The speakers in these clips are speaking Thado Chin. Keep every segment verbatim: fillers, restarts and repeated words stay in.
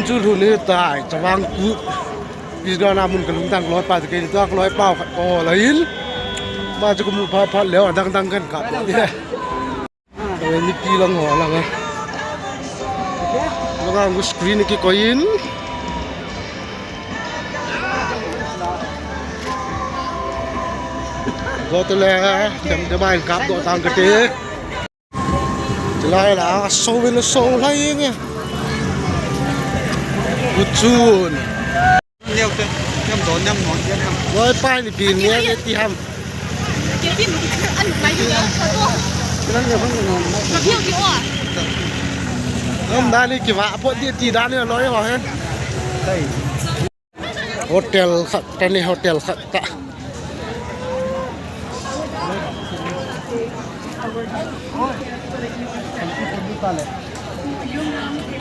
Chu lhun ni tai, Chavang Kut. Pi dona mun ka lungtang loi pa, kei ta loi pa khat ko la in. Ma chu ku mu pha pha leo, adang dang kan ka. Oi, mipi lang ho lang a. Lang a ngu screen ki ko in. Go to le, dem dem a in kap do tang ka te. Chulai la, so will so lai nge. Good tune. Niam te, niam don, niam non, niam, niam. Loi pa ni pi ni ati ham. Niam dan ni kiva, apot di ti dan ni loi ho he. Hotel khat ta ni, hotel khat ta.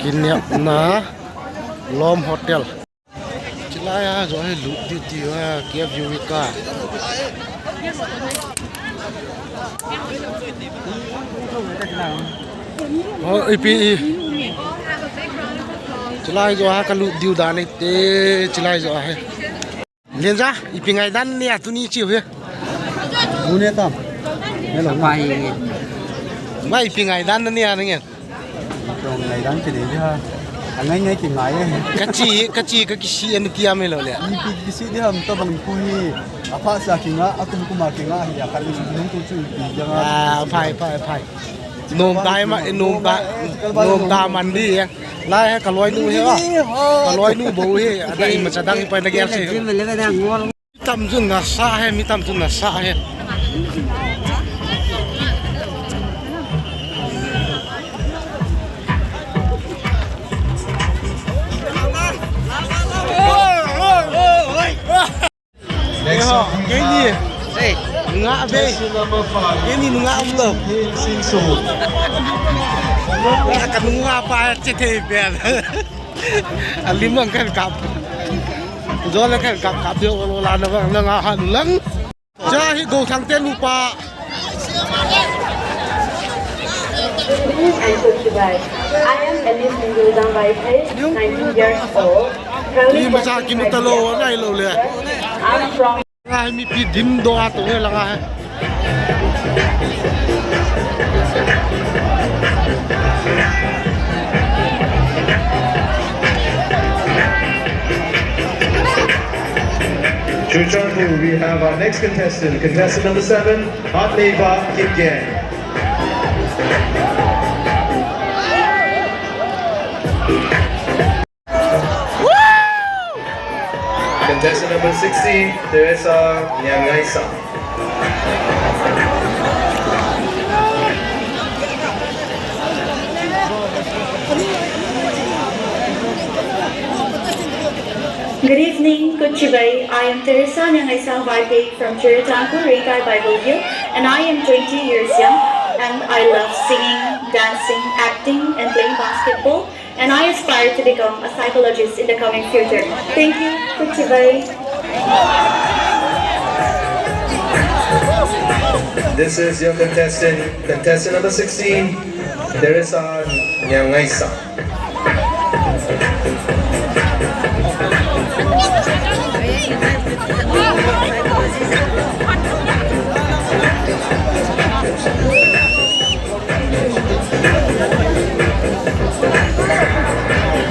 Kiniapna Lom Hotel. Chulai a jo hi lut di ti a kia view ka. Oh, ipi i. Chulai jo ha ka lut diu dan te, chulai jo ha. Lenja, ipi ngai dan ni a tuni chiu he. Tuni tam. Hello. Pai. Mai ipi ngai dan ni a nge. Tong ngai dan chi di ha. Angai ngai ki ngai e. Ka chi, ka chi, ka kisi en ti a me lo le. Ipi kisi di ham to bang ku hi. Apa sa ki nga, akum kuma ki nga hi a ka ni nung tu chu ipi ja nga. Ah, pai, pai, pai. Nom dai ma, nom da, nom da man di e. Lai he ka loi nu he a. Ka loi nu bo he. Ada i ma cha dang i pai na gel se. Tam chun na sa he, mi tam chun na sa he. Next up, we have Kenny. Hey, nga be. Contestant number five. Kenny nga umlo. Singso. Ka nunga pa che thei be. Alim ang kan kap. Jole kan kap kap deu lo la na bang na nga ha lang. Cha hi go thang te nu pa. Greetings and Kuchibai. I am Alice Mingyodang Vaiphei, nineteen years old. Proudly Ni ma cha ki mu ta lo, nai lo le. I'm from Nga mipi dim do a to he langa he. Churachandpur, we have our next contestant, contestant number seven, Hatneiba Kipgen. Contestant number sixteen, Teresa Nyangaisa. Good evening, Kuchibai. I am Teresa Nyangaisa Vaiphei from Churachandpur, Rengkai Bible Hill, and I am twenty years young, and I love singing, dancing, acting, and playing basketball. And I aspire to become a psychologist in the coming future. Thank you. Kuchibai. This is your contestant, contestant number sixteen, Teresa Nyangaisa.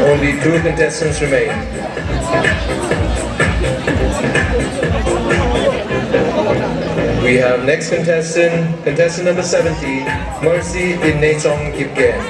Only two contestants remain. We have next contestant, contestant number seventy, Mercy Inechong Kipgen.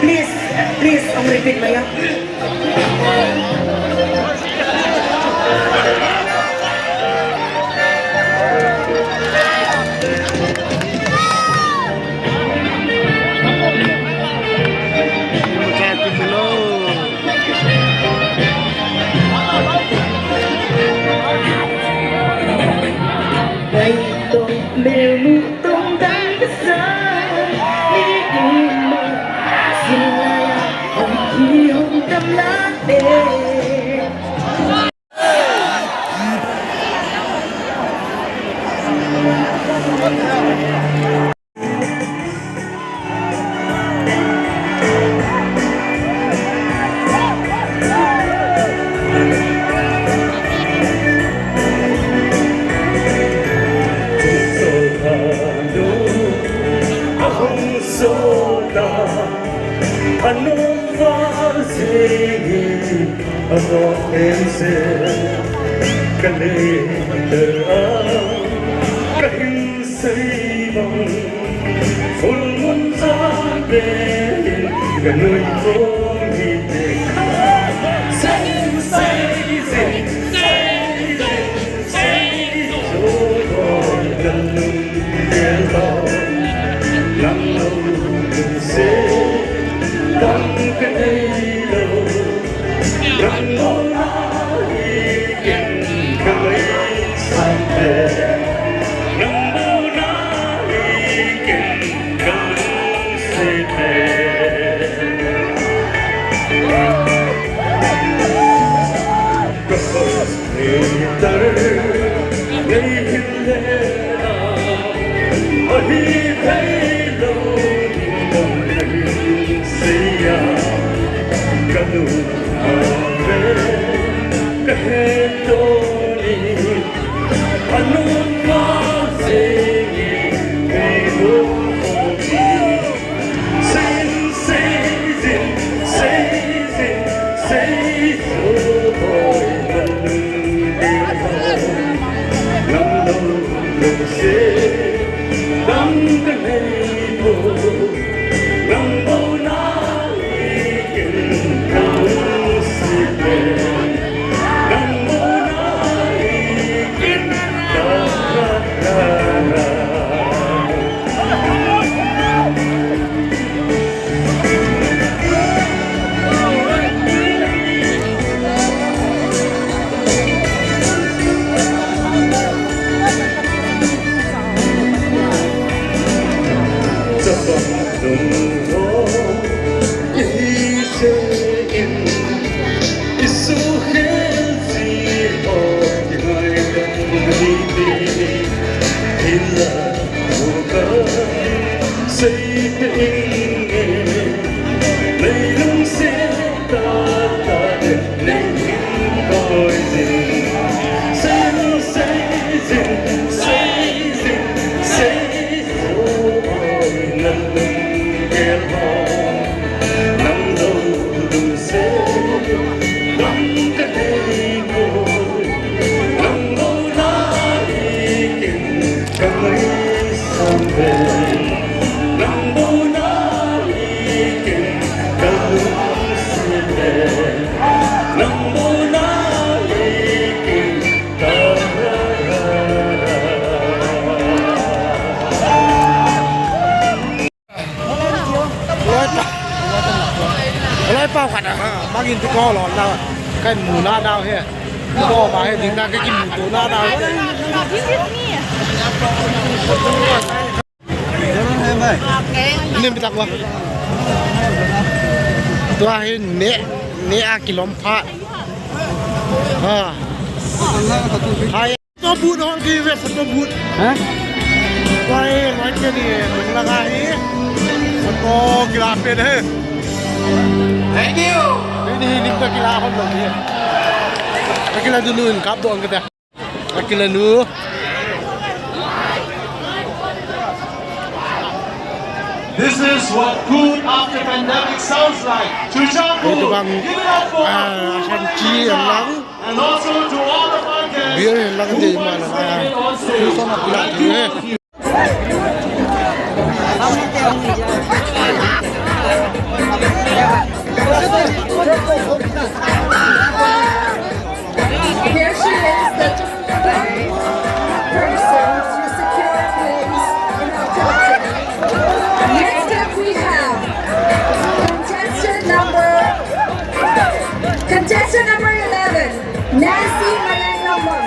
Please, please, ang repeat mo yan. Lai pa khat a, bangin ti ko lo na, kai mu na dau he. Ko ba he ding na kai ki mu to na dau. Nim tak wa. Tua hi ne, ne a kilom pha. Ha. Hai. Photo booth hol ki ve photo booth. Ha? Koi, koi ke ni, mung laga hi. Photo kila pe de. Thank you. Ni ni lim ta kila hol lo ki. Kila dunu in kap do ang kata. Akilanu. This is what good after pandemic sounds like. Chuchaku, give it up for ah, Asan Chi and lang. And also to all of our guests who participated on stage. Thank you. Here she is, the third person to secure a place in our contest. Next up we have contestant number, contestant number eleven, Nancy Malengamon.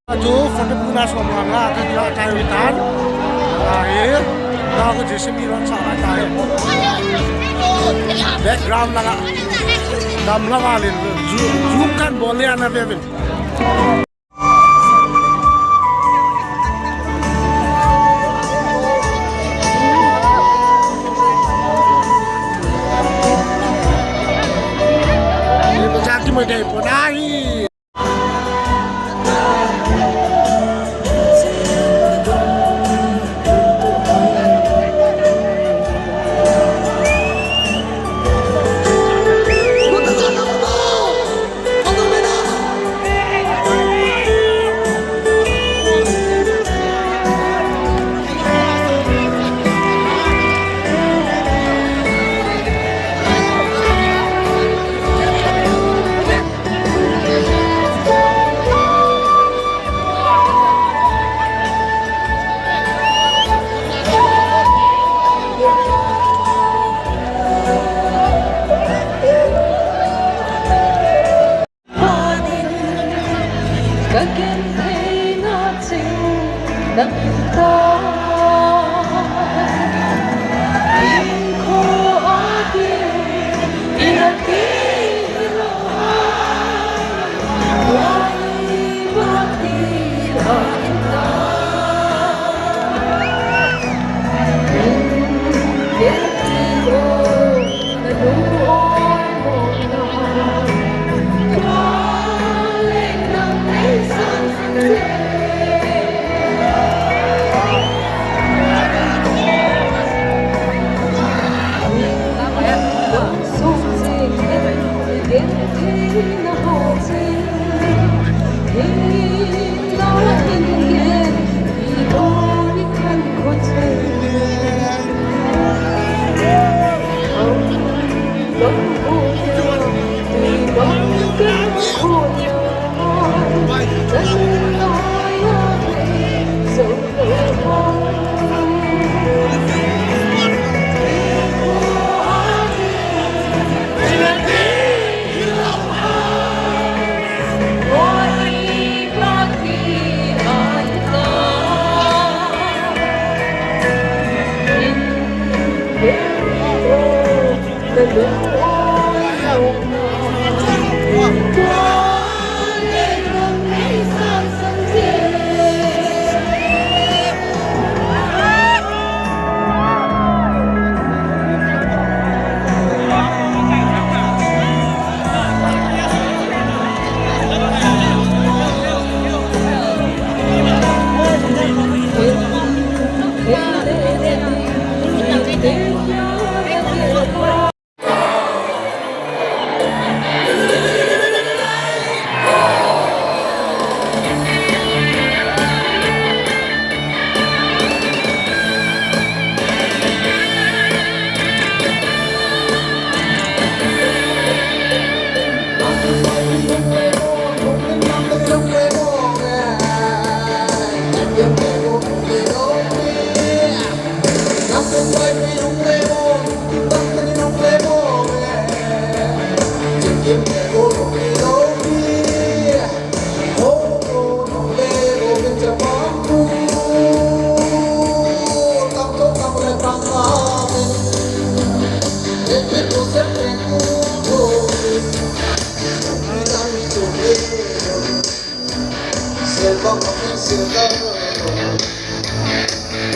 Atu forty puna som nga nga ka kila tai wi tan. Ahi. Na ko J C B ron sa tai. Background langa. Dam langa lin. Zu, zu kan bol le ana vevin. Ni ko jati mo dai po nahi.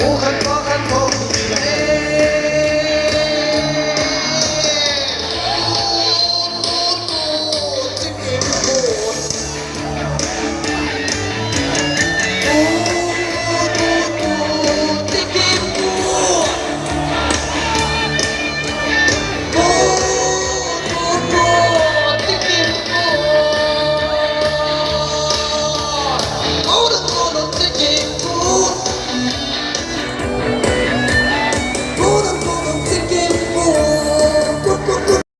Mu khat pa